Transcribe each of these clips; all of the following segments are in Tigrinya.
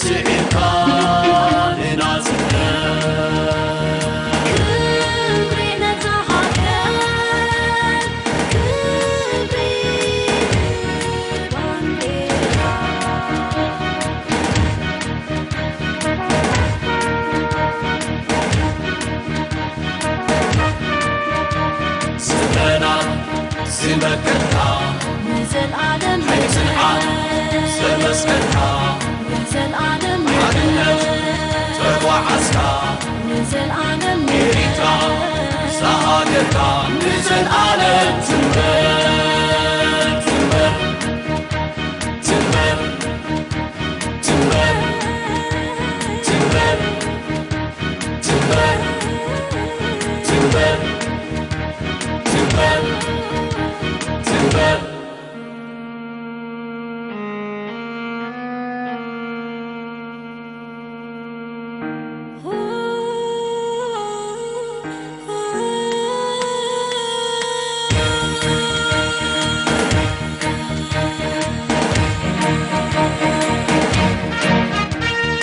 ስዒርካ ንናጽነት። ክብሪ ነታ ሃገር፣ ክብሪ ባንዴራ። ስመና ዝመከትካ ንዘልኣለም ሓይሊ ጽንዓት ዘመስከርካ ንዘልኣለም ሓድነት ተጓዓዝካ ንዘልኣለም ኤሪትራ ዝሃገርካ ንዘልኣለም ትንበር፣ ትንበር፣ ትንበር፣ ትንበር፣ ትንበር፣ ትንበር፣ ትንበር፣ ትንበር፣ ትንበር።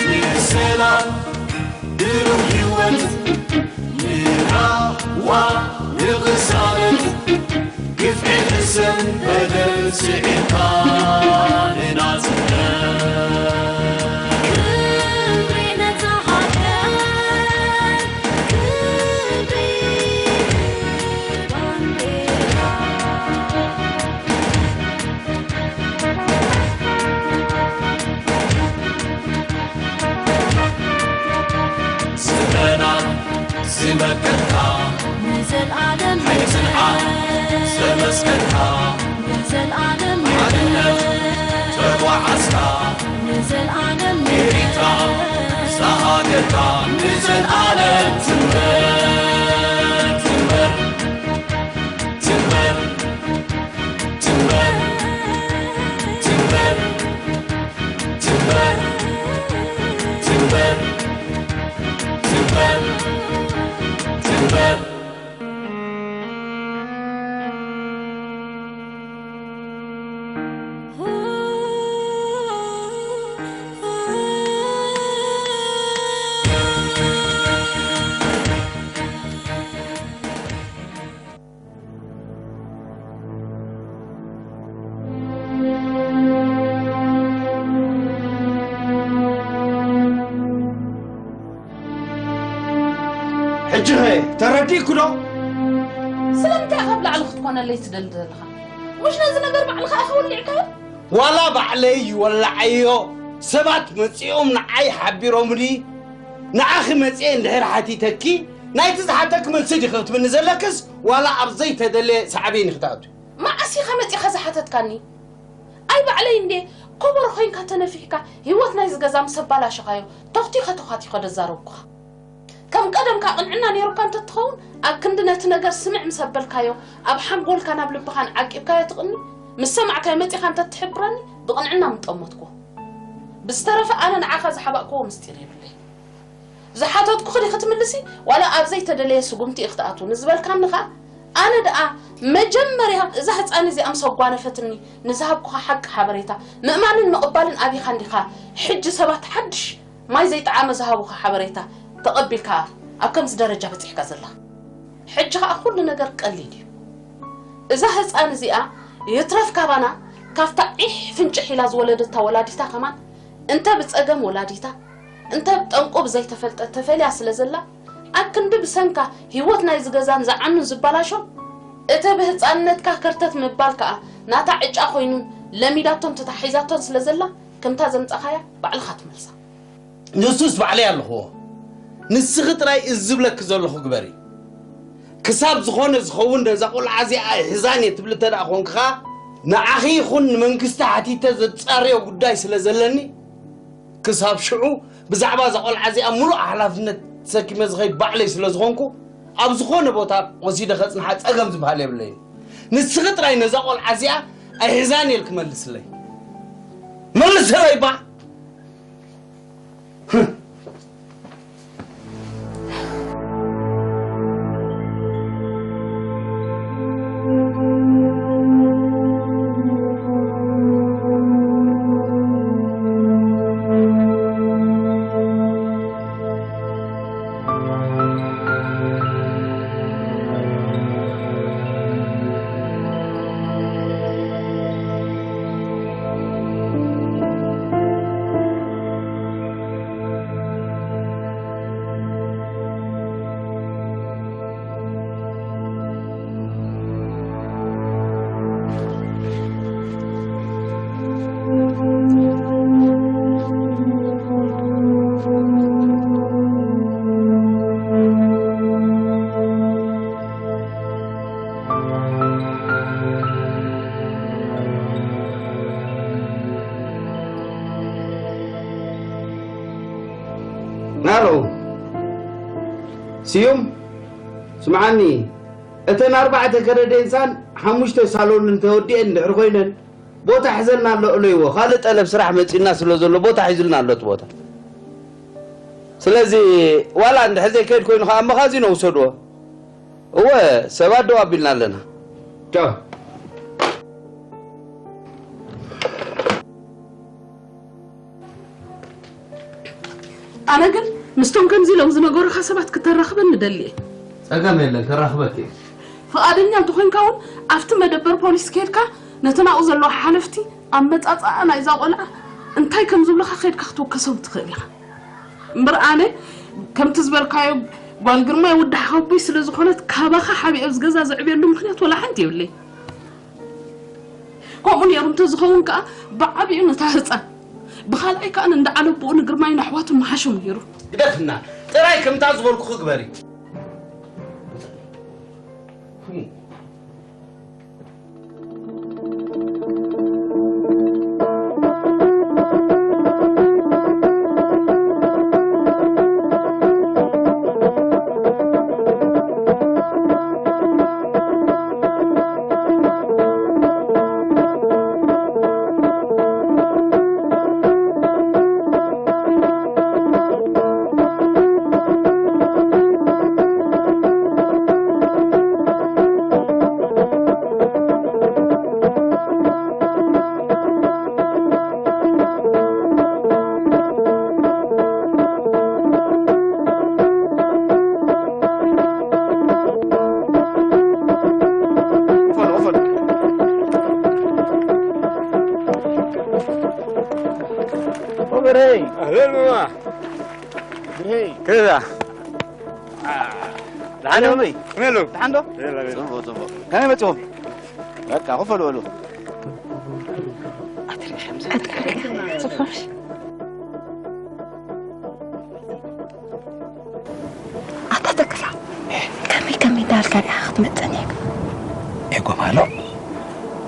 ንሰላም ብሩህ ህይወት ንራህዋ ንቕሳነት ግፍዒ ሕሰን በደል ስዒርካ ንናጽነት። ክብሪ ነታ ሃገር፣ ክብሪ ባንዴራ። ስመና ዝመከትካ ንዘልኣለም ሓይሊ ጽንዓት ዘመስከርካ ንዘልኣለም ሓድነት ተጓዓዝካ ንዘልኣለም ኤሪትራ ዝሃገርካ ንዘልኣለም ትንበር፣ ትንበር፣ ትንበር። ትንበር፣ ትንበር፣ ትንበር፣ ትንበር፣ ትንበር፣ ትንበር። ሕጂ ኸ ተረዲእኩ ዶ? ስለምንታይ ኢኻ ኣብ ላዕሊ ክትኮነለይ ትደሊ ዘለኻ? ምሽ ነዚ ነገር ባዕልኻ ኢኻ ወሊዕካዮ? ዋላ ባዕለይ ይወላዓዮ፣ ሰባት መጺኦም ንዓይ ሓቢሮምኒ። ንዓኺ መጺኤ እንድሕር ሓቲተኪ፣ ናይቲ ዝሓተኪ መልሲ ዲኺ ክትብኒ ዘለክስ፣ ዋላ ኣብ ዘይተደልየ ሳዕቤን ኢኺ ትኣትዊ? መዓስ ኢኻ መጺኻ ዝሓተትካኒ? ኣይ ባዕለይ እንዴ ኮበሮ ኮይንካ ተነፊሕካ ህይወት ናይዚ ገዛ ምስ ኣባላሸኻዮ፣ ተኹቲኸ ተዃቲኸ ደዛረብኩኻ። ከም ቀደምካ ቅንዕና ነይሩካ እንተትኸውን፣ ኣብ ክንዲ ነቲ ነገር ስምዕ ምስ ኣበልካዮ፣ ኣብ ሓንጎልካን ኣብ ልብኻን ዓቂብካዮ ትቕኒ፣ ምስ ሰማዕካዮ መጺኻ እንተትሕብረኒ፣ ብቕንዕና ምጠመትኩ። ብዝተረፈ ኣነ ንዓኻ ዝሓባእክዎ ምስጢር የብለይ። ዝሓተትኩኺ ዲኺ ትምልሲ፣ ዋላ ኣብ ዘይተደለየ ስጉምቲ ኢኺ ትኣትዉ ንዝበልካኒ ኸኣ፣ ኣነ ደኣ መጀመርያ እዛ ህጻን እዚኣ ምስ ኣጓነፈትኒ ንዝሃብኩኻ ሓቂ ሓበሬታ ምእማንን ምቕባልን ኣቢኻ እንዲኻ ሕጂ ሰባት ሓድሽ ማይ ዘይጠዓመ ዝሃቡኻ ሓበሬታ ተቐቢልካ ኣብ ከምዚ ደረጃ በጺሕካ ዘለኻ። ሕጂ ኸኣ ኩሉ ነገር ቀሊል እዩ። እዛ ህጻን እዚኣ ይትረፍ ካባና ካብታ ዒሕ ፍንጭሕ ኢላ ዝወለደታ ወላዲታ ከማን እንተ ብጸገም ወላዲታ እንተ ጠንቁ ብዘይተፈልጠ ተፈልያ ስለ ዘላ፣ ኣክንዲ ብሰንካ ህይወት ናይዚ ገዛን ዝዓኑን ዝበላሾ፣ እቲ ብህጻንነትካ ከርተት ምባል ከኣ ናታ ዕጫ ኮይኑን ለሚዳቶን ተታሒዛቶን ስለ ዘላ፣ ከምታ ዘምጻኻያ ባዕልኻ ትመልሳ። ንሱስ ባዕለይ ኣለኽዎ። ንስኺ ጥራይ እዚ ዝብለኪ ዘለኹ ግበሪ። ክሳብ ዝኾነ ዝኸውን ነዛ ቆልዓ እዚኣ ኣይሕዛን እየ ትብሊ እንተ ደኣ ኾንኪ ኸኣ፣ ንዓኺ ይኹን ንመንግስቲ ሓቲተ ዘጻርዮ ጉዳይ ስለ ዘለኒ፣ ክሳብ ሽዑ ብዛዕባ እዛ ቆልዓ እዚኣ ምሉእ ሓላፍነት ተሰኪመ ዝኸይድ ባዕለይ ስለ ዝኾንኩ፣ ኣብ ዝኾነ ቦታ ወሲደ ከጽንሓ ጸገም ዝበሃል የብለይን። ንስኺ ጥራይ ነዛ ቆልዓ እዚኣ ኣይሕዛን ኢልኪ መልስለይ። መልስለይ እባ። ሃሎ ስዩም፣ ስምዓኒ፣ እተን ኣርባዕተ ከረዴንሳን ሓሙሽተ ሳሎንን ተወዲኤን እንድሕር ኮይነን፣ ቦታ ሕዘልና ኣሎ እለይዎ። ካልእ ጠለብ ስራሕ መጺእና ስለ ዘሎ ቦታ ሒዙልና ኣሎ እቲ ቦታ። ስለዚ ዋላ እንድሕር ዘይከይድ ኮይኑ ከዓ መኻዚኖ ውሰድዎ። እወ፣ ሰባት ደው ኣቢልና ኣለና። ቻው። ኣነ ግን ምስቶም ከምዚ ኢሎም ዝነገሩኻ ሰባት ክተራኽበኒ ደሊ እየ። ጸገም የለን፣ ከራኽበኪ እየ። ፍቓደኛ እንተኾይንካ እውን ኣብቲ መደበር ፖሊስ ከይድካ ነተን ኣብኡ ዘለዋ ሓለፍቲ ኣመጻጽኣ ናይዛ ቆልዓ እንታይ ከም ዝብሉኻ ከይድካ ክትውከሶም ትኽእል ኢኻ። እምበር ኣነ ከምቲ ዝበልካዮ ጓል ግርማይ ወዲ ሓወቦይ ስለ ዝኾነት ካባኻ ሓቢኤ ኣብዚ ገዛ ዘዕብየሉ ምኽንያት ወላ ሓንቲ የብለይ። ከምኡ ነይሩ እንተዝኸውን ከኣ ብዓቢኡ ነታ ህጻን ብኻልኣይ ከኣ ንእንዳ ዓለቦኡ ንግርማይን ኣሕዋቱን ምሓሾም ነይሩ። ግደፍና ጥራይ ከምታ ዝበልኩኺ ግበሪ። ኦበረይ። ኣህለን ማማ። ብርሄይ። ከዛ። ደሓን ዶ? ከመይ ኣሎ? ደሓን ዶ? የላ፣ የላ። ጽቡቕ፣ ጽቡቕ። ከመይ መጺኹም? በቃ፣ ኮፍ በሉ፣ በሉ። ኣትሪ ከምዚ። ኣትሪ ከምዚ። ጽቡቕ። ኣታ ተክላ፣ ከመይ ከመይ እንዳልካ ዲኻ ክትመጸኒ ኢኻ? ኤጎ ማሎ፣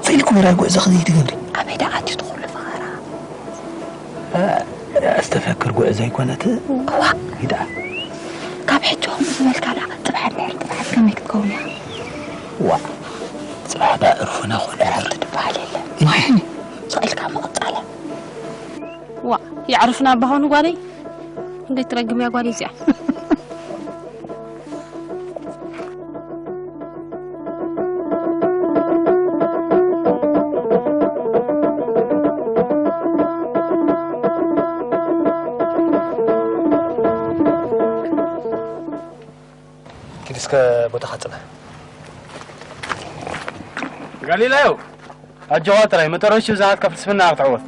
ስኢልኩ ብራይ ጉዕዞ ከዚ ትገብሪ? ኣበይ ደኣ ኣትዩ ትኹሉ ፈኸራ? እ፣ ኣስተፈክር ጉዕዞ ኣይኮነት? እዋ። ኢዳ። ካብ ሕጂ ከምኡ ዝበልካ ደኣ፣ ጽባሕ እንድሕር ጽባሕ ከመይ ክትከውን ኢኻ? ዋ፣ ጽባሕ ደኣ ዕርፉና ኮነ። ዕርፍቲ ትበሃል የለን። እህ። ስቕ ኢልካ ምቕጻል እያ። ዋ፣ የዕርፍና ኣባኾኑ ጓለይ። እንዴት ትረግም እያ ጓለይ እዚኣ። ኪድ እስከ ቦታኻ ጽበ። ጋሊላዮ፣ ኣጆኻ ጥራይ፣ መጠረሽቱ ዝሃትካ ፍልስፍና ክትዕወት።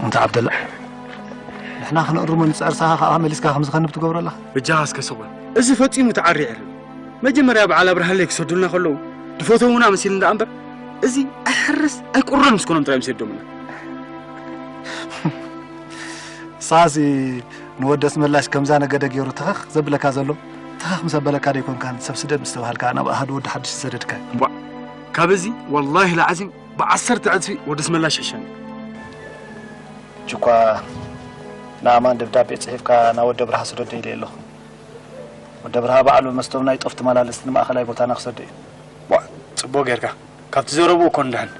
እንተ ዓብደላ፣ ንሕና ክንእርሞ ንጽዕር፣ ንስኻ ከኣ መሊስካ ከም ዝኸንብ ትገብሮ ኣለኻ። በጃኻ እስከ ስቕ በል። እዚ ፈጺሙ ተዓሪ ኣይዕርፍን። መጀመርያ በዓል ኣብርሃለይ ክሰዱልና ከለዉ፣ ድፈተዉና መሲሉ እንዳ እምበር፣ እዚ ኣይሕረስ ኣይቁረን ምስ ኮኖም ጥራይ ምስ የዶምና። ሳሲ ንወደስ መላሽ ከምዛ ነገደ ገይሩ ተኸኽ ዘብለካ ዘሎ፣ ተኸኽ ምስ ኣበለካ ደይኮንካን ሰብ ስደድ ምስ ተባሃልካ ናብ ኣሃዱ ወዲ ሓድሽ ዝሰደድካ? እምቧዕ፣ ካብ እዚ ወላሂ ለዓዚም ብዓሰርተ ዕጽፊ ወደስ መላሽ ይሕሸኒ። ሕጂ እኳ ንኣማን ደብዳቤ ጽሒፍካ ናብ ወዲ ኣብርሃ ስደዶ ኢለ ኣለኹ። ወዲ ኣብርሃ ባዕሉ መስቶም ናይ ጦፍ ተመላለስቲ ንማእኸላይ ቦታና ክሰዶ እዩ። ቧዕ፣ ጽቡቕ ጌርካ። ካብቲ ዘረብኡ እኮ ንድሕን።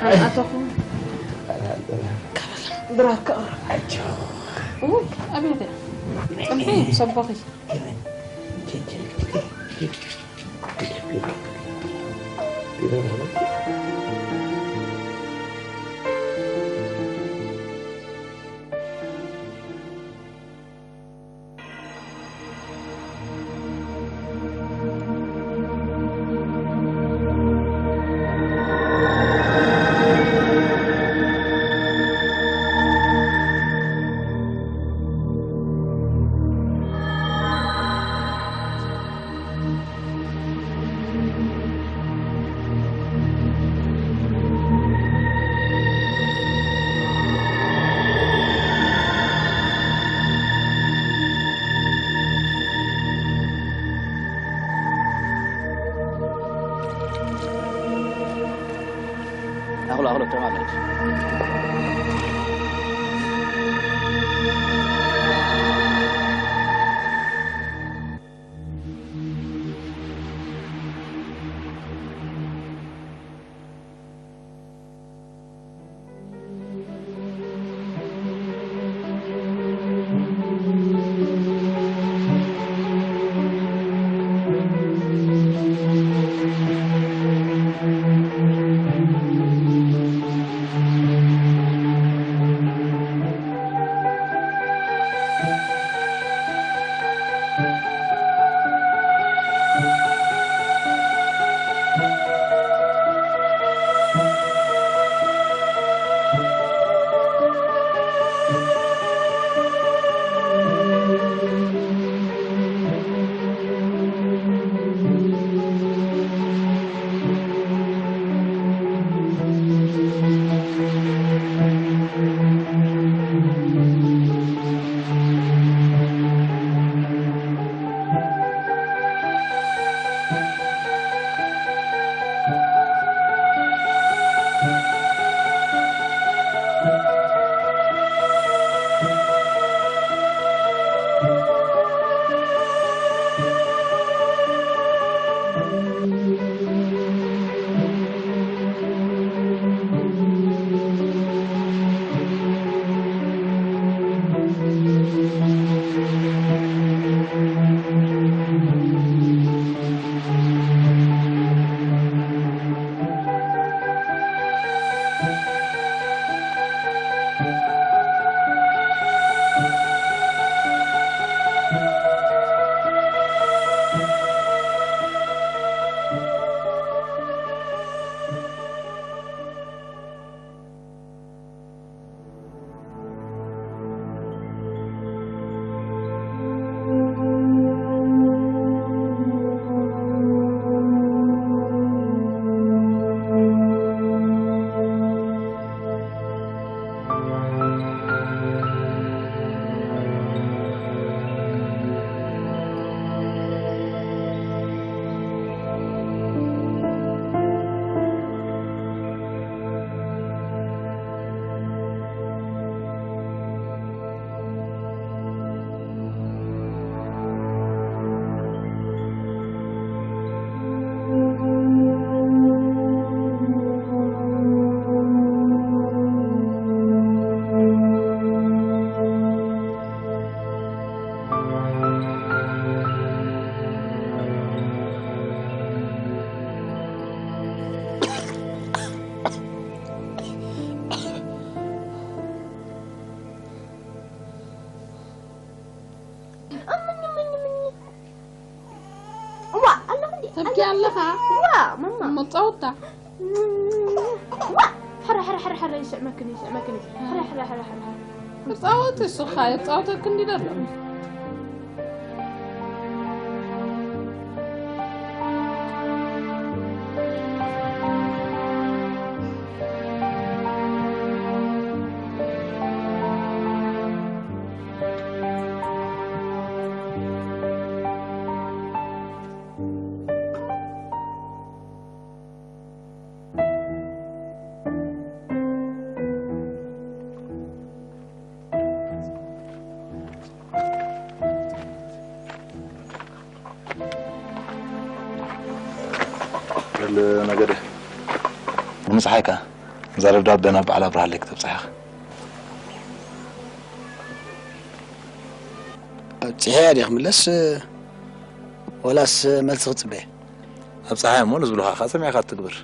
ኣቶኹ ድራር ክቕርብ። ውይ፣ ኣቤት። ጽንሒ፣ ሰቦኺ። ኣኽሎ፣ ኣኽሎ፣ ተማለስ። እዋ ኣለኹ እንዴ? ተብኪ ኣለኻ? እዋ ማማ። መጻወታ። እዋ ሕረ ሕረ ሕረ ሕረ ይስዕመክን ይስዕመክን። ሕረ ሕረ ሕረ ሕረ። ተጻወት እሱ ኸኣ የጻወተክ እንዲ ዘሎ። በል ነገደ። ንምጽሓይ ከኣ እዛ ደብዳበ ናብ በዓል ኣብርሃለይ ክተብጽሓ ኢኻ። ኣብጺሐያ ድየ ክምለስ፣ ወላስ መልሲ ክጽበ? ኣብጽሓያ እሞ ንዝብሉኻ ኢኻ ሰሚዕካ ትግብር።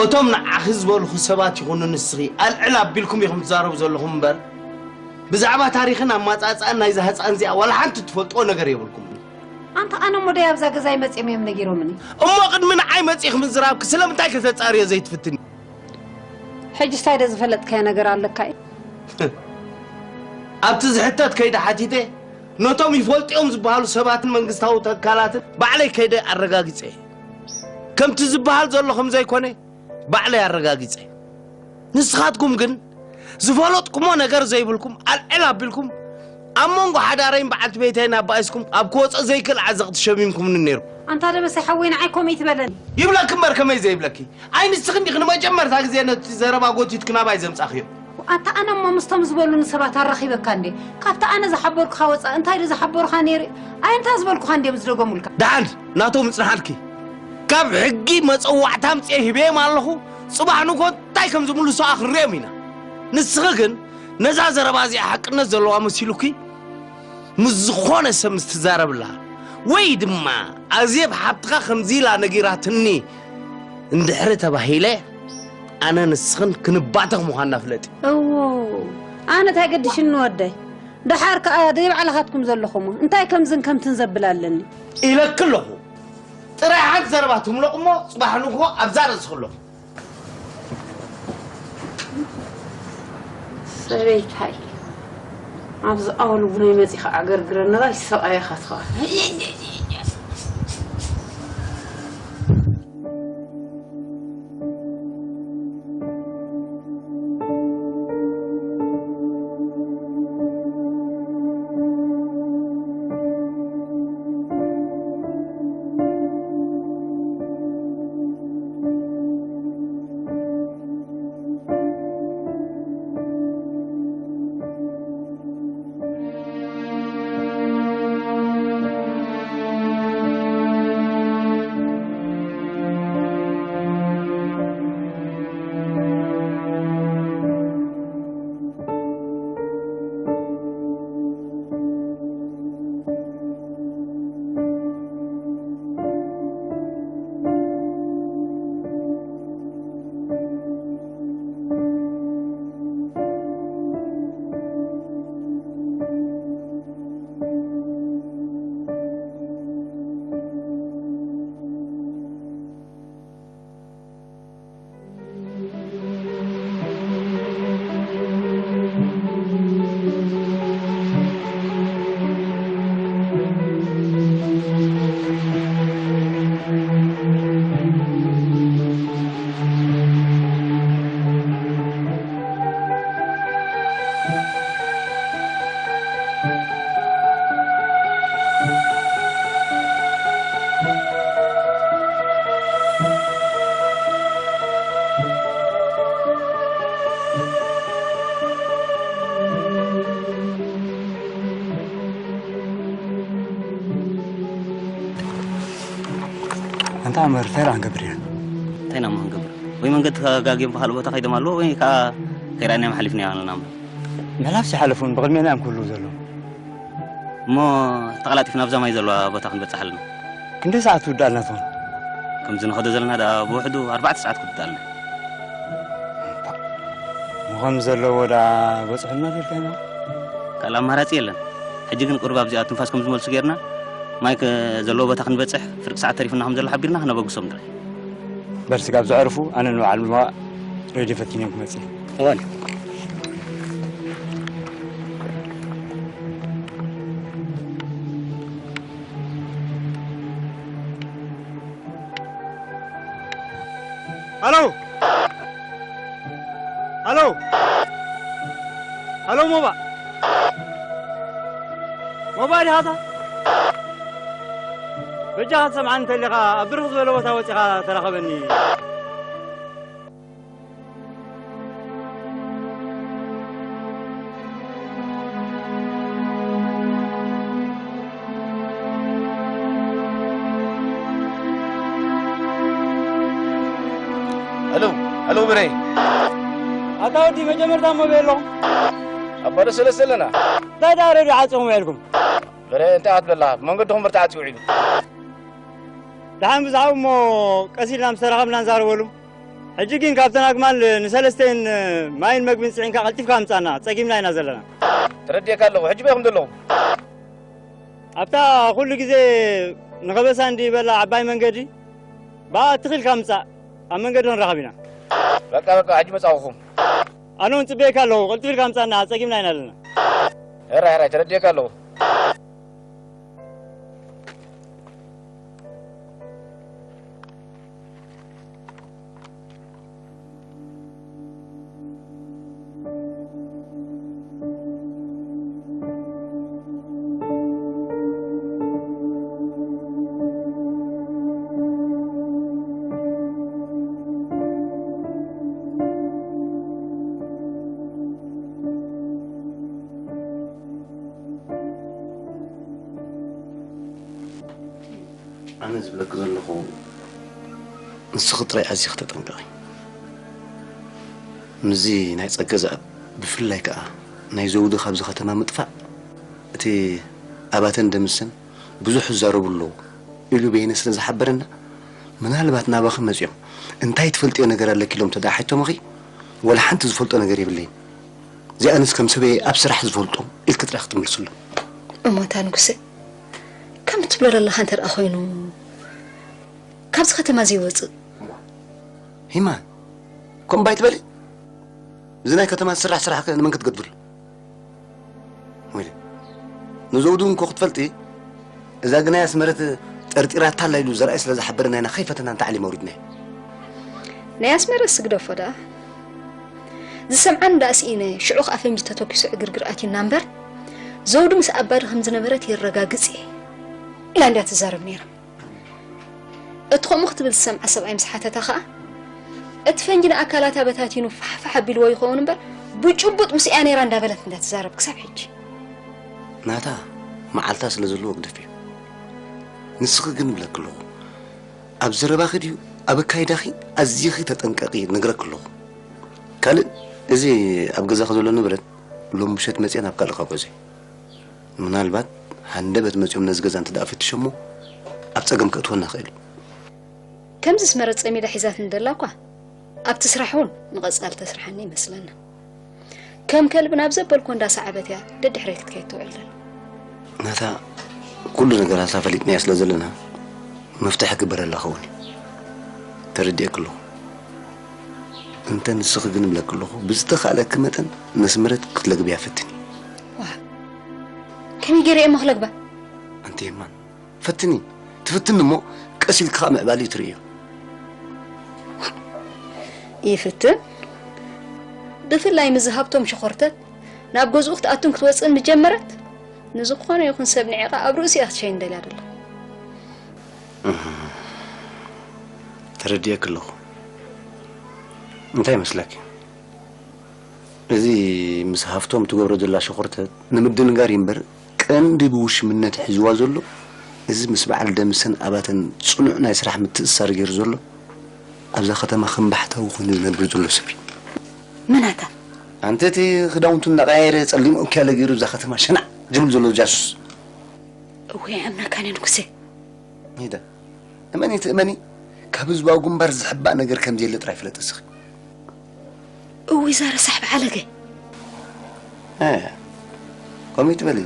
እቶም ንዓኺ ዝበልኹ ሰባት ይኹኑ ንስኺ ኣልዕል ኣቢልኩም ኢኹም ትዛረቡ ዘለኹም እምበር፣ ብዛዕባ ታሪኽን ኣማጻጽኣን ናይዛ ህጻን እዚኣ ዋላ ሓንቲ ትፈልጥዎ ነገር የብልኩምን። ኣንታ ኣነ እሞ ደይ ኣብዛ ገዛይ መጺኦም እዮም ነጊሮምኒ። እሞ ቅድሚ ንዓይ መጺእኺ ምዝራብኪ ስለምንታይ ከተጻርዮ ዘይትፍትኒ? ሕጂ እንታይ ዶ ዝፈለጥካዮ ነገር ኣለካ እዩ? ኣብቲ ዝሕተት ከይደ ሓቲተ፣ ነቶም ይፈልጥዮም ዝበሃሉ ሰባትን መንግስታዊ ተካላትን ባዕለይ ከይደ ኣረጋጊጸ። ከምቲ ዝበሃል ዘሎ ከም ዘይኮነ ባዕለይ ኣረጋጊጸ። ንስኻትኩም ግን ዝፈለጥኩሞ ነገር ዘይብልኩም ኣልዕል ኣቢልኩም ኣብ መንጎ ሓዳረይን በዓልቲ ቤተይን ኣባኢስኩም ኣብ ክወጾ ዘይክእል ዓዘቕቲ ሸሚምኩምኒ ነይሩ። ኣንታ ደበሰ ሓወይ ንዓይ ከምኡ ይትበለኒ። ይብለኪ እምበር ከመይ ዘይብለኪ? ኣይ ንስኺ እንዲኺ ንመጀመርታ ግዜ ነቲ ዘረባ ጎቲትኪ ናባይ ዘምጻኽዮ። ኣታ ኣነ እሞ ምስቶም ዝበሉኒ ሰባት ኣራኺበካ እንዴ? ካብቲ ኣነ ዝሓበርኩኻ ወጻእ እንታይ ዶ ዝሓበሩኻ ነይሩ? ኣይ እንታይ ዝበልኩኻ እንዴ ምስ ደገሙልካ? ደሓን ናቶም ይጽንሓልኪ። ካብ ሕጊ መጸዋዕታ ኣምጽኤ ሂበዮም ኣለኹ። ጽባሕ ንግሆ እንታይ ከም ዝምልሱኻ ክንሪኦም ኢና። ንስኺ ግን ነዛ ዘረባ እዚኣ ሓቅነት ዘለዋ መሲሉኪ ምስ ዝኾነ ሰብ ምስ ትዛረብላ ወይ ድማ ኣዜብ ሓብትኻ ከምዚ ኢላ ነጊራትኒ እንድሕሪ ተባሂለ ኣነ ንስኽን ክንባተኽ ምዃንና ፍለጢ። እዎ ኣነ እንታይ ገድሽኒ ወደይ። ደሓር ከኣ ደይ ባዕልኻትኩም ዘለኹሞ እንታይ ከምዝን ከምትን ዘብል ኣለኒ። ኢለኪ ኣለኹ። ጥራይ ሓንቲ ዘረባ ትምለቑሞ ጽባሕ ንግሆ ኣብዛ ርእስኺ ኣለኹ። ሰበይታይ ኣብዚ ኣወል ቡነይ መጺኻ ኣገርግረኒ ራይ ሰብኣይኻ ትኸዋ። ኣመር፣ እንታይ ደኣ ክንገብር ኢና? እንታይ ኢና እሞ ክንገብር? ወይ መንገዲ ተጋግዮም ብኻልእ ቦታ ከይዶም ኣለዉ፣ ወይ ከኣ ከይረኣናዮም ሓሊፍናዮ ኣለና እሞ። ምሕላፍ ዝሓለፉን ብቕድሜና እዮም ክህልዉ ዘለዉ። እሞ ተቐላጢፍና ኣብዛ ማይ ዘለዋ ቦታ ክንበጽሕ ኣለና። ክንደይ ሰዓት ትውድኣልና ትኾን? ከምዚ ንኸዶ ዘለና ደኣ ብውሕዱ ኣርባዕተ ሰዓት ክትውድኣልና። ምዃኑ ዘለዎ ደኣ በጽሑልና ጌርካና? ካልእ ኣማራጺ የለን። ሕጂ ግን ቁሩብ ኣብዚኣ ትንፋስ ከም ዝመልሱ ጌርና፣ ማይ ከ-፣ ዘለዎ ቦታ ክንበጽሕ ፍርቂ ሰዓት ተሪፉና ከም ዘሎ ሓቢርና ክነበግሶም ጥራይ። በል ስጋብ ዘዕርፉ ኣነ ንበዓል ምባእ ሬድዮ ፈቲነ ክመጽእ። እዋን። ሃሎ! ሃሎ! ሃሎ ሞባ! ሞባ ዲኻ ኣታ? በጃኻ ትሰምዓኒ እንተሊኻ ኣብ ብርኽ ዝበለ ቦታ ወጺኻ ተራኸበኒ። ሄሎ፣ ሄሎ፣ ብረይ። ኣታ ወዲ መጀመርታ እሞ በይ ኣለኹም። ኣብ ባዶ ሰለስተ ኣለና። እንታይ ደኣ ሬድዮ ዓጺኹም ውዒልኩም? ብረ፣ እንታይ ክትብል ኣለኻ? መንገድኹም እምበር ተዓጺዩ ውዒሉ። ደሓን ብዛዕባ እሞ ቀስ ኢልና ምስ ተራኸብና ንዛረበሉ። ሕጂ ግን ካብተን ኣግማል ንሰለስተን ማይን መግብን ጽዒንካ ቀልጢፍካ ምጻና፣ ጸጊምና ኢና ዘለና። ተረዲኤካ ኣለኹ። ሕጂ በይ ኢኹም ዘለኹም? ኣብታ ኩሉ ግዜ ንኸበሳ እንዲበላ ዓባይ መንገዲ፣ ብኣ ትኽ ኢልካ ምጻእ፣ ኣብ መንገዲ ክንራኸብ ኢና። በቃ፣ በቃ፣ ሕጂ መጻኹኹም። ኣነ እውን ጽበየካ ኣለኹ፣ ቀልጢፍ ኢልካ ምጻና፣ ጸጊምና ኢና ኣለና። ሕራይ፣ ሕራይ፣ ተረዲኤካ ኣለኹ። ኣነ ዝብለኪ ዘለኹ፣ ንስኺ ጥራይ ኣዚኺ ተጠንቀቒ። ምስዚ ናይ ጸገ ዝኣብ፣ ብፍላይ ከኣ ናይ ዘውዲ ካብዚ ከተማ ምጥፋእ፣ እቲ ኣባተን ደምሰን ብዙሕ ይዛረቡ ኣለዉ ኢሉ በየነ ስለ ዝሓበረና፣ ምናልባት ናባኺ መጺኦም፣ "እንታይ ትፈልጥዮ ነገር ኣለኪ?" ኢሎም እንተ ደኣ ሓይቶምኺ፣ ወላ ሓንቲ ዝፈልጦ ነገር የብለይን። እዚኣንስ ከም ሰበየ ኣብ ስራሕ ዝፈልጦም ኢልኪ ጥራይ ክትምልስሎም። እሞ ኣታ ንጉሰ፣ ከም ትብሎ ዘለኻ እንተ ደኣ ኮይኑ፣ ካብዚ ከተማ ዘይወጽእ። ሂማን፣ ከምኡ ኣይትበሊ። እዚ ናይ ከተማ ዝስራሕ ስራሕ ከ ንመን ክትገድፍሉ? ወይለ፣ ንዘውዱ እንኮ ክትፈልጢ፣ እዛ ግናይ ኣስመረት ጠርጢራታ ኣላ ኢሉ ዘርኣይ ስለ ዝሓበረ ናይና ከይፈተና እንተ ዓሊም ኣውሪድናዮ። ናይ ኣስመረት ስግደፎ ደኣ። ዝሰምዓኒ ደኣ ስኢነ፣ ሽዑ ከኣ ፈንጂ ተተኲሱ ዕግርግር ኣትዩና እምበር፣ ዘውዱ ምስ ኣባዲ ከም ዝነበረት የረጋግጽ እየ ኢላ እንድያ ትዛረብ ነይራ። እቲ ከምኡ ክትብል ዝሰምዓ ሰብኣይ ምስ ሓተታ ኸኣ፣ እቲ ፈንጂ ንኣካላታ በታቲኑ ፋሕፋሕ ኣቢልዎ ይኸውን እምበር፣ ብጭቡጥ ምስኣ ነይራ እንዳበለት እንዳ ትዛረብ ክሳብ ሕጂ። ናታ መዓልታ ስለ ዘለዎ ግደፍዮ። ንስኺ ግን እብለኪ ኣለኹ፣ ኣብ ዘረባኺ ድዩ ኣብ ኣካይዳኺ ኣዚኺ ተጠንቀቒ፣ ነግረኪ ኣለኹ። ካልእ፣ እዚ ኣብ ገዛኺ ዘሎ ንብረት ሎም ምሸት መጺአ ናብ ካልእ ካብ ገዛይ። ምናልባት ሃንደበት መጺኦም ነዚ ገዛ እንተ ደኣ ፈቲሾሞ፣ ኣብ ጸገም ከእትወና ይኽእል እዩ። ከምዚ ኣስመረት ጸሚዳ ሒዛትኒ ደላ እኳ፣ ኣብቲ ስራሕ እውን ንቐጻሊ ተስርሓኒ ይመስለና። ከም ከልቢ ናብ ዘበልኮ እንዳሰዓበት እያ ደድሕረይ ክትከይድ ትውዕል ዘላ። ናታ ኩሉ ነገራታ ፈሊጥናዮ ስለ ዘለና፣ መፍትሒ ክግበረላ ክኸውን እዩ። ተረዲኤኪ ኣለኹ። እንተ ንስኺ ግን እብለኪ ኣለኹ፣ ብዝተኻእለኪ መጠን ነስመረት ክትለግብያ ፈትኒ። ዋእ፣ ከመይ ገይረ እየ እሞ ክለግባ? ኣንቲ የማን፣ ፈትኒ። ትፍትን እሞ ቀስ ኢልኪ ኸኣ ምዕባለኡ ትርእዮ። ይፍትን። ብፍላይ ምስ ሃብቶም ሸኾርተት ናብ ገዝኡ ክትኣቱን ክትወጽእን ምጀመረት፣ ንዝኾነ ይኹን ሰብ ንዒቓ ኣብ ርእሱ እያ ክትሸይን ደልያ ደላ። እህ፣ ተረዲኤኪ ኣለኹ። እንታይ ይመስለኪ? እዚ ምስ ሃፍቶም ትገብሮ ዘላ ሸኾርተት ንምድንጋር እዩ እምበር፣ ቀንዲ ብውሽምነት ሒዝዋ ዘሎ እዚ ምስ በዓል ደምሰን ኣባተን ጽኑዕ ናይ ስራሕ ምትእስሳር ገይሩ ዘሎ፣ ኣብዛ ከተማ ከም ባሕታዊ ኮይኑ ዝነብር ዘሎ ሰብ እዩ። መን ኣታ? ኣንተ እቲ ክዳውንቱ እናቐያየረ ጸሊም ኦክያለ ገይሩ እዛ ከተማ ሸናዕ ዝብል ዘሎ ጃሱስ። እወ፣ ኣይኣምነካን እየ ንጉሴ። ሜዳ፣ እመኒ ትእመኒ፣ ካብ ህዝባዊ ግንባር ዝሕባእ ነገር ከም ዘየለ ጥራይ ፍለጥ እስኺ። እውይ፣ እዛ ረሳሕ በዓለገ። እ፣ ከምኡ ትበሊ።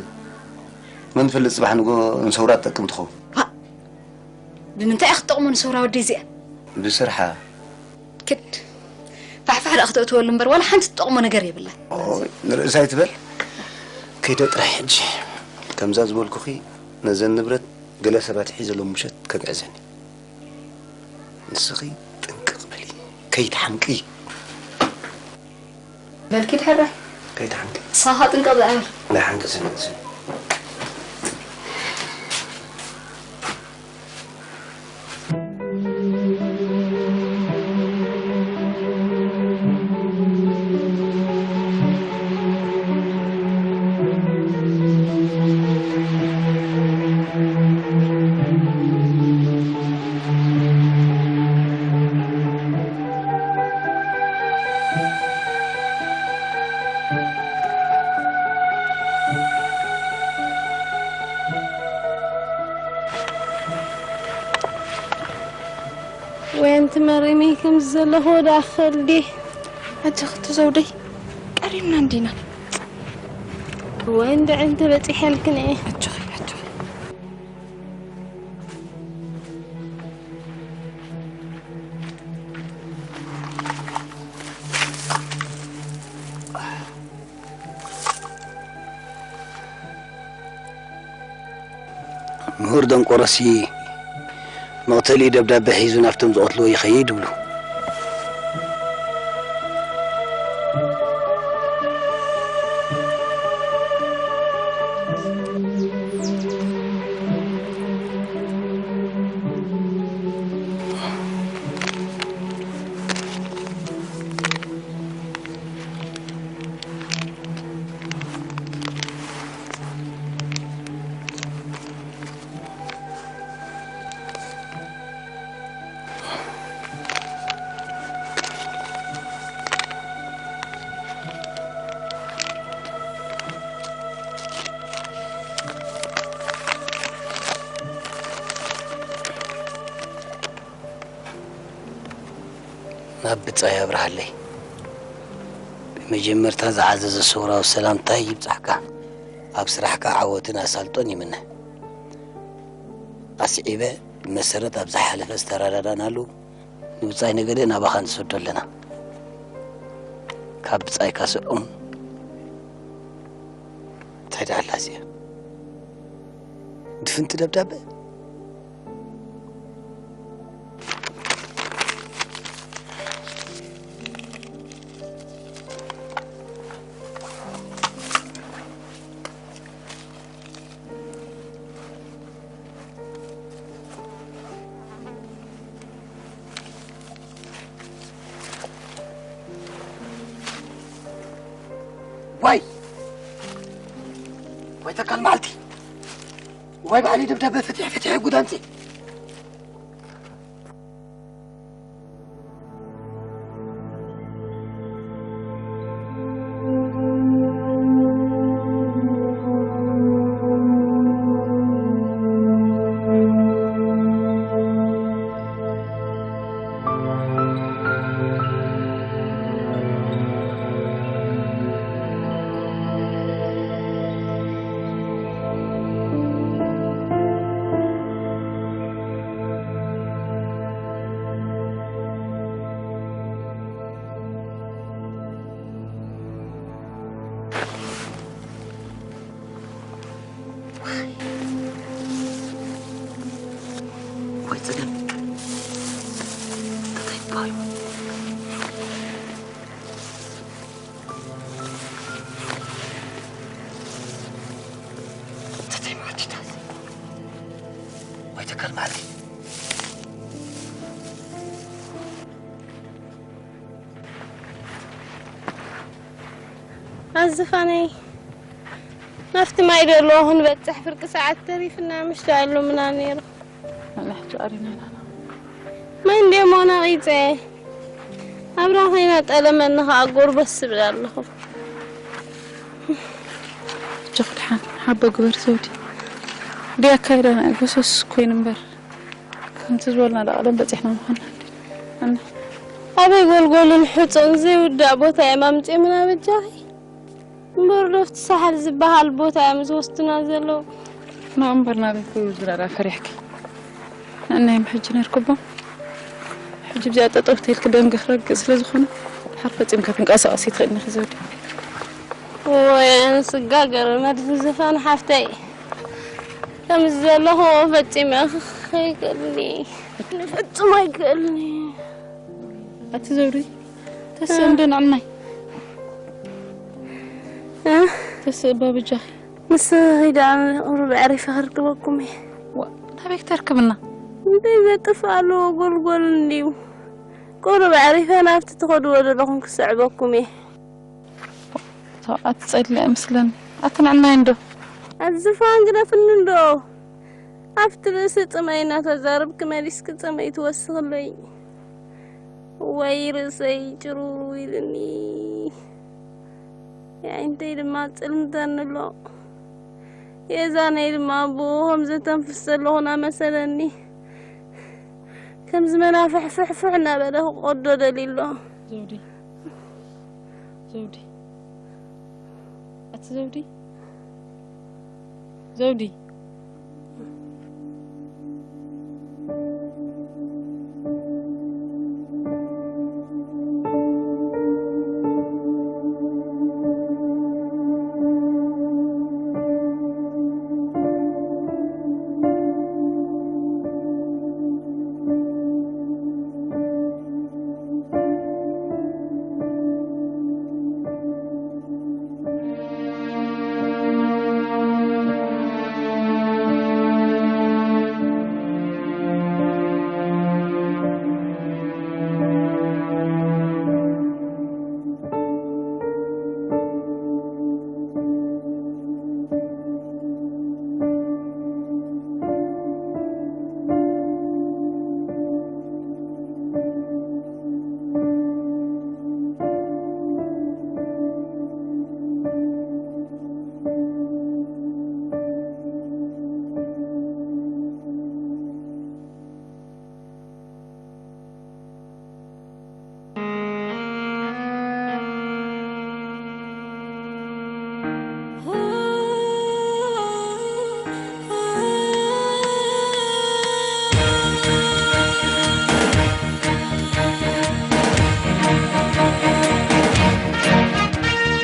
መን ፈልጥ ጽባሕ ንጎ ንሰውራ ትጠቅም ትኸውን። ዋ፣ ብምንታይ እያ ክትጠቕሞ ንሰውራ ወደይ እዚኣ? ብስርሓ። ክድ። ፋሕፋሕ ደኣ ክተእትወሉ እምበር ዋላ ሓንቲ ትጠቕሞ ነገር የብላን። ኦይ፣ ንርእሳ ኣይትበል። ከይደ ጥራይ ሕጂ። ከምዛ ዝበልኩኺ ነዘን ንብረት ገለ ሰባት ሒዘሎም ምሸት ከግዕዘን እዩ። ንስኺ ጥንቅቕ በሊ። ከይትሓምቂ። በልኪ ድሕራይ። ከይትሓምቂ። ንስኻ ጥንቅቕ ደኣ በል። ናይ ሓንቂ ስነ ስነ። ወይ ኣንቲ መሪመይ፣ ከምዚ ዘለኹ ደኣ ክኸልዲ። ኣጆኺ እቲ ዘውደይ፣ ቀሪብና እንዲና። ወይ እንድዒ እንተ በጺሐልክን እየ። ኣጆኺ፣ ኣጆኺ። ምሁር ደንቆሮሲ መቕተሊ ደብዳቤ ሒዙ ናብቶም ዝቐትልዎ ይኸይድ ይብሉ። ናብ ብጻይ ኣብርሃለይ። ብመጀመርታ ዝዓዘዘ ሰውራዊ ሰላምታይ ይብጻሕካ። ኣብ ስራሕካ ዓወትን ኣሳልጦን ይምነ። ኣስዒበ ብመሰረት ኣብ ዝሓለፈ ዝተረዳዳእናሉ ንብጻይ ነገደ ናባኻ ንሰዶ ኣለና። ካብ ብጻይካ ስዑም እንታይ ደኣ ኣላ እዚኣ? ድፍንቲ ደብዳበ? ዋይ! ዋይ ተካል መዓልቲ! ዋይ ባዕሊ ደብዳበ ፍትሕ ፍትሕ ጉዳንፂ! ወይ ጸገም። እንታይ ይበሃል? እንታይ መዓልቲ እታ? ወይ ተካል መዓልቲ። ኣዝፋነይ። ናብቲ ማይ ደለዎ ክንበጽሕ ፍርቂ ሰዓት ተሪፍና ምሽ ዶ ኣሎምና ነይሩ። ኣነ ሕጂ ኣሪና ኢና። ማይ እንድሞ ነቒጸ። ኣብራ ኸይና ጠለመኒ ኸዓ ጎርበስ ዝብል ኣለኹ። እጆኺ ድሓን ሓቦ ግበር ዘውዲ። ብኣካይዳና ጎሰስ ኮይኑ እምበር፣ ከምቲ ዝበልና ዳ ቀደም በጺሕና ምዃንና እንዲ። ኣነ ኣበይ ጎልጎልን ሕጾን ዘይውዳእ ቦታ እዮም ኣምጺኦምና በጃኺ። እምበር ዶ ኣብቲ ሳሕል ዝበሃል ቦታ እዮም ዝወስዱና ዘለዉ። ንኡ እምበር ናበይ ክዝረራ ፈሪሕኪ? ንዕናዮም ሕጂ ነርክቦም። ሕጂ ብዚኣ ጠጠው ተይልኪ ደምኪ ክረግእ ስለ ዝኾነ፣ ድሓር ፈጺምካ ክንቀሳቐሲ ትኽእልኒ ኢኺ ዘውዲ። ወይ ኣነ ስጋገር መድፍ ዝፋን ሓፍተይ። ከምዚ ዘለኹ ፈጺመ ክኽይክእልኒ። ንፍጹም ኣይክእልኒ። ኣቲ ዘውዲ፣ ተስእ እንዶ ንዕናይ። እ? ተስእ እባ በጃኺ። ንስኺ ኸይዳ ቁሩብ ኣዕሪፈ ከርክበኩም እየ። ዋ፣ ናበይ ክተርክብና? እንተይ ዘጥፍእ ኣለዎ ጎልጎል እንድዩ። ቁሩብ ኣዕሪፈ ናብቲ ትኸድዎ ዘለኹም ክስዕበኩም እየ። ተው፣ ኣቲ ጸሊ ኣይመስለኒ። ኣቲ ንዕናይ እንዶ። ኣቲ ዝፋን ግደፍኒ እንዶ። ኣብቲ ርእሲ ጽመይ እናተዛረብኪ መሊስኪ ጽመይ ትወስኽለይ። ወይ ርእሰይ ጭሩ ኢልኒ። የዒንተይ ድማ ጽልምተኒ ኣሎ። የዛነይ ድማ ብኡ ከም ዘተንፍስ ዘለኹ እናመሰለኒ። ከምዚ መናፍሕ ፍሕፍሕ እናበለ ክቆዶ ደልዩ ኣሎ። ዘውዲ፣ ዘውዲ፣ ኣቲ ዘውዲ፣ ዘውዲ።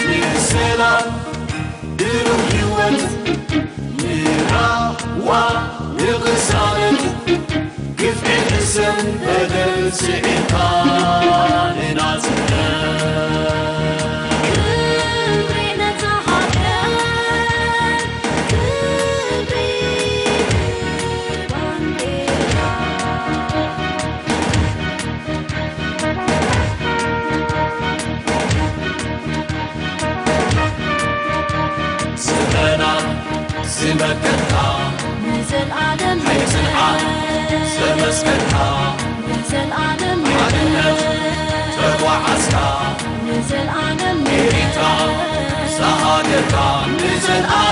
ንሰላም ብሩህ ህይወት ንራህዋ ንቕሳነት ግፍዒ ሕሰም በደል ስዒርካ ንናጽነት። ክብሪ ነታ ሃገር፣ ክብሪ ባንዴራ። ስመና ዝመከትካ ንዘልኣለም ሓይሊ ጽንዓት ዘመስከርካ ንዘልኣለም ሓድነት ተጓዓዝካ ንዘልኣለም ኤሪትራ ዝሃገርካ ንዘልኣለም